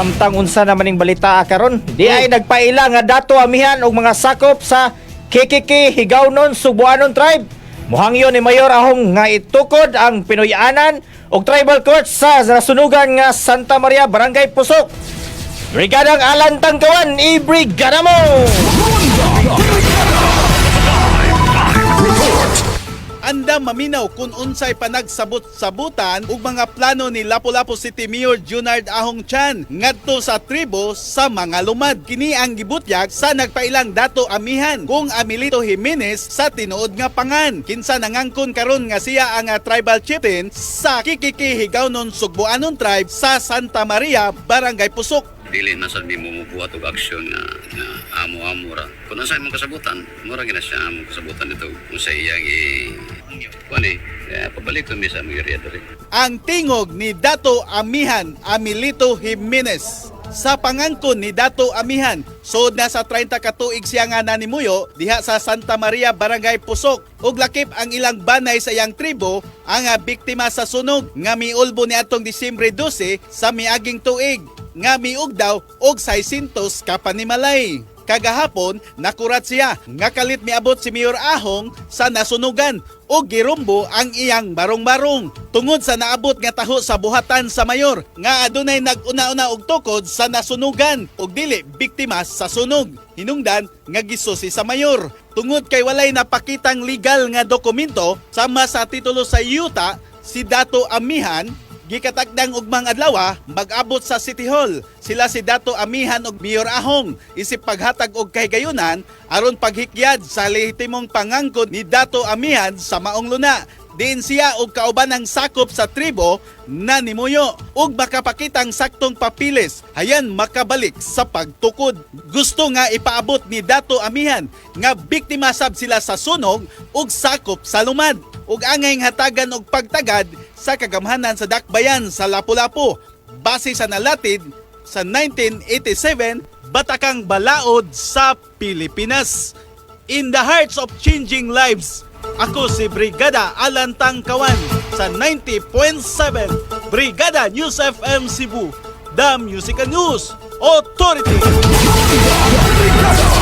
Samtang unsa naman ning balita karon, di ay nagpaila nga Dato Amihan og mga sakop sa KKK Higaunon Sugbuanon Tribe. Muhangyo ni Mayor Ahong nga itukod ang Pinoyanan og tribal court sa nasunugan nga Santa Maria, Barangay Pusok. Brigadang Alan Tangkawan, i-brigada mo! Report. Andam maminaw kung unsay panagsabot-sabutan ug mga plano ni Lapu-Lapu City Mayor Junard Ahong Chan ngadto sa tribo sa mga lumad. Kini ang gibutyag sa nagpailang Dato Amihan kung Amilito Jimenez sa tinuod nga pangan. Kinsa nangangkon karon nga siya ang tribal chieftain sa Kikiki Higaunon Sugbuanon Tribe sa Santa Maria, Barangay Pusok. Dili na sad mi mo og aksyon nga amo-amo ra. Kung nasa imong kasabutan, mura gina siya among kasabutan dito. Kung sa iyang i kuan eh, pabalik mi sa among area diri. Ang tingog ni Dato Amihan Amilito Jimenez. Sa pangangkon ni Dato Amihan, sud na sa 30 ka tuig siya nga nanimuyo diha sa Santa Maria, Barangay Pusok, ug lakip ang ilang banay sa iyang tribo ang biktima sa sunog nga miulbo niadtong Disyembre 12 sa miaging tuig nga miugdaw og 600 ka panimalay. Kagahapon, nakurat siya nga kalit miabot si Mayor Ahong sa nasunugan ug girumbo ang iyang barong-barong. Tungod sa naabot nga taho sa buhatan sa mayor nga adunay nag-una-una og tukod sa nasunugan ug dili biktima sa sunog. Hinungdan nga gisusi sa mayor. Tungod kay walay napakitang legal nga dokumento sama sa titulo sa yuta, si Dato Amihan gikatakdang ugmang adlaw mag-abot sa City Hall. Sila si Dato Amihan og Mayor Ahong isip paghatag og kahigayunan aron paghikyad sa lehitimong pangangkon ni Dato Amihan sa maong luna. Diin siya og kauban ang sakop sa tribo na nimuyo ug makapakitang saktong papilis hayan makabalik sa pagtukod. Gusto nga ipaabot ni Dato Amihan nga biktima sab sila sa sunog ug sakop sa lumad ug angay hatagan og pagtagad sa kagamhanan sa dakbayan sa Lapu-Lapu base sa nalatid sa 1987 Batakang Balaod sa Pilipinas. In the hearts of changing lives, ako si Brigada Alan Tangkawan sa 90.7 Brigada News FM Cebu, the Music and News Authority. Brigada.